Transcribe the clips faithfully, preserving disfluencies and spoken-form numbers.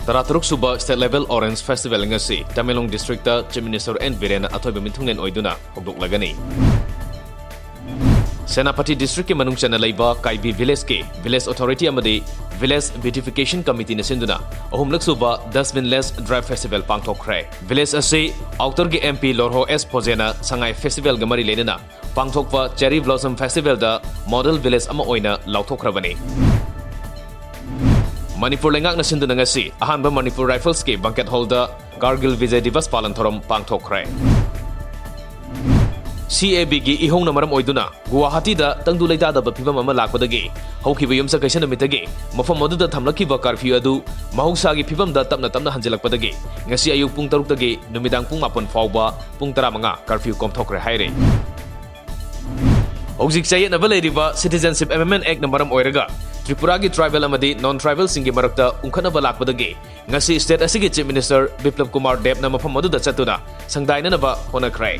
ꯇꯔꯥꯇꯔꯨꯛ ꯁꯨꯕ State Level Orange Festival ꯉꯁꯤ ꯇꯃꯦꯡꯂꯣꯡ district ꯇ Chief Minister N ꯕꯤꯔꯦꯟꯅ ꯑꯊꯣꯏꯕ ꯃꯤꯊꯨꯡꯂꯦꯟ ꯑꯣꯏꯗꯨꯅ ꯍꯧꯗꯣꯛꯂꯒꯅꯤ꯫ ꯁꯦꯅꯥꯄꯇꯤ district ꯀꯤ ꯃꯅꯨꯡ ꯆꯟꯅ ꯂꯩꯕ ꯀꯥꯏꯕꯤ village ꯀꯤ village authority ꯑꯃꯗꯤ village beautification committee ꯅ ꯁꯤꯟꯗꯨꯅ ꯑꯍꯨꯝꯂꯛ ꯁꯨꯕ Dustbin Less Drive Festival ꯄꯥꯡꯊꯣꯛꯈ꯭ꯔꯦ꯫ Village ꯑꯁꯤ Outer ꯒꯤ M P ꯂꯣꯔꯍꯣ S ꯐꯣꯖꯦꯅ ꯁꯉꯥꯏ festival ꯒ ꯃꯔꯤ ꯂꯩꯅꯅ ꯄꯥꯡꯊꯣꯛꯄ Cherry Blossom Festival ꯗ model village ꯑꯃ ꯑꯣꯏꯅ ꯂꯥꯎꯊꯣꯛꯈ꯭ꯔꯕꯅꯤ꯫ ꯃꯅꯤꯄꯨꯔ ꯂꯩꯉꯥꯛꯅ ꯁꯤꯟꯗꯨꯅ ꯉꯁꯤ ꯑꯍꯥꯟꯕ Manipur Rifles ꯀꯤ banquet hall ꯗ Kargil Vijay Diwas ꯄꯥꯂꯟ ꯊꯧꯔꯝ ꯄꯥꯡꯊꯣꯛꯈ꯭ꯔꯦ꯫ C A B ꯒꯤ ꯏꯍꯧꯅ ꯃꯔꯝ ꯑꯣꯏꯗꯨꯅ ꯒꯨꯋꯥꯍꯥꯇꯤꯗ ꯇꯪꯗꯨ ꯂꯩꯇꯥꯗꯕ ꯐꯤꯕꯝ ꯑꯃ ꯂꯥꯛꯄꯗꯒꯤ ꯍꯧꯈꯤꯕ ꯌꯨꯝꯁꯀꯩꯁ ꯅꯨꯃꯤꯠꯇꯒꯤ ꯃꯐꯝ ꯑꯗꯨꯗ ꯊꯝꯂꯛꯈꯤꯕ curfew ꯑꯗꯨ ꯃꯍꯧꯁꯥꯒꯤ ꯐꯤꯕꯝꯗ ꯇꯞꯅ ꯇꯞꯅ ꯍꯟꯖꯤꯜꯂꯛꯄꯗꯒꯤ ꯉꯁꯤ ꯑꯌꯨꯛ ꯄꯨꯡ ꯇꯔꯨꯛꯇꯒꯤ ꯅꯨꯃꯤꯗꯥꯡ ꯄꯨꯡ ꯃꯥꯄꯟ ꯐꯥꯎꯕ ꯄꯨꯡ ꯇꯔꯥꯃꯉꯥ curfew ꯀꯣꯝꯊꯣꯛꯈ꯭ꯔꯦ ꯍꯥꯏꯔꯤ꯫ ꯍꯧꯖꯤꯛ ꯆꯌꯦꯠꯅꯕ ꯂꯩꯔꯤꯕ Citizenship Amendment Act ꯅ ꯃꯔꯝ ꯑꯣꯏꯔꯒ ꯇ꯭ꯔꯤꯄꯨꯔꯥꯒꯤ tribal ꯑꯃꯗꯤ non tribal ꯁꯤꯡꯒꯤ ꯃꯔꯛꯇ ꯎꯪꯈꯠꯅꯕ ꯂꯥꯛꯄꯗꯒꯤ ꯉꯁꯤ state ꯑꯁꯤꯒꯤ Chief Minister ꯕꯤꯄ꯭ꯂꯕ ꯀꯨꯃꯥꯔ ꯗꯦꯕꯅ ꯃꯐꯝ ꯑꯗꯨꯗ ꯆꯠꯇꯨꯅ ꯁꯪꯗꯥꯏꯅꯅꯕ ꯍꯣꯠꯅꯈ꯭ꯔꯦ꯫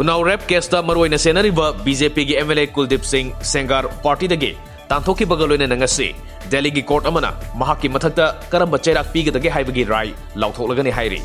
ꯎꯅꯥꯎ rape case ꯇ ꯃꯔꯨꯑꯣꯏꯅ ꯆꯦꯟꯅꯔꯤꯕ B J P ꯒꯤ M L A ꯀꯨꯜꯗꯤꯞ ꯁꯤꯡ ꯁꯦꯡꯒꯥꯔ party ꯗꯒꯤ ꯇꯥꯟꯊꯣꯛꯈꯤꯕꯒ ꯂꯣꯏꯅꯅ ꯉꯁꯤ ꯗꯦꯜꯂꯤꯒꯤ court ꯑꯃꯅ ꯃꯍꯥꯛꯀꯤ ꯃꯊꯛꯇ ꯀꯔꯝꯕ ꯆꯩꯔꯥꯛ ꯄꯤꯒꯗꯒꯦ ꯍꯥꯏꯕꯒꯤ ꯔꯥꯏ ꯂꯥꯎꯊꯣꯛꯂꯒꯅꯤ ꯍꯥꯏꯔꯤ꯫